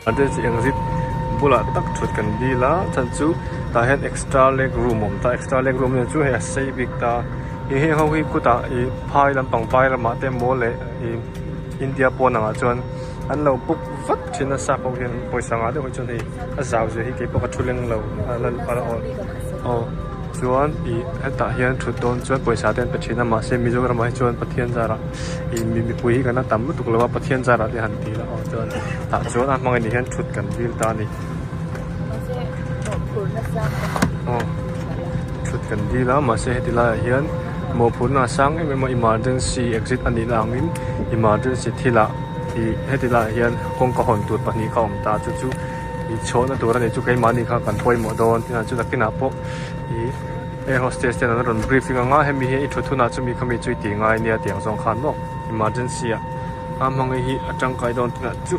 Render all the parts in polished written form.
Emergency exit bulah tak thut kan dil a chhan chu tah hian extra leg room a awm ta extra leg room chu hei a sei bik ta ih heng ho hi khutah ih phai lampang vai ramah te emaw leh ih India pawn angah chuan an lo book vat thin a sap ho hian pawisa ngah deuh hi chuan hei a zau zia hi keipawh ka thu leng lo a la aw aw chuan ih hetah hian thut dawn chuan pawisa te an pe thin a mahse Mizoram ah hi chuan Pathian zarah ih mipui hi kan la tam lutuk lo a Pathian zarah te han ti la aw chuan tah chuan a hmang anih hian thut kan dil ta a ni aw thut kan dil a mahse heti laiah hian mawhphurhna a sang em em a emergency exit a nih na angin emergency thilah ih heti laiah hian kawngka hawn tur pahnih kha a awm ta chu chu ih chhuahna tur a ni chu keimahni kha kan pawimawh dawn tinah chu nakinah pawh ih air hostess ten an rawn briefing ang a hemi hi i thut hunah chumi khami chu i tih ngai nia tih ang zawng khan maw emergency ah a hmangaih hi a tangkai dawn tinah chu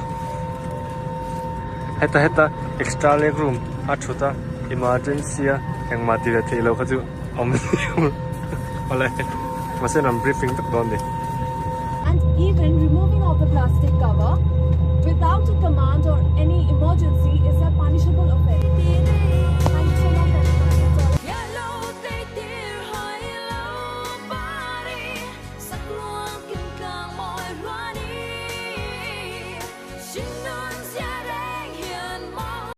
heta heta extra leg room a thut a emergency a engmah tih leh theih loh kha chu awm awle mahse an briefing vek dawn a ni. And even removing of the plastic cover without a command or.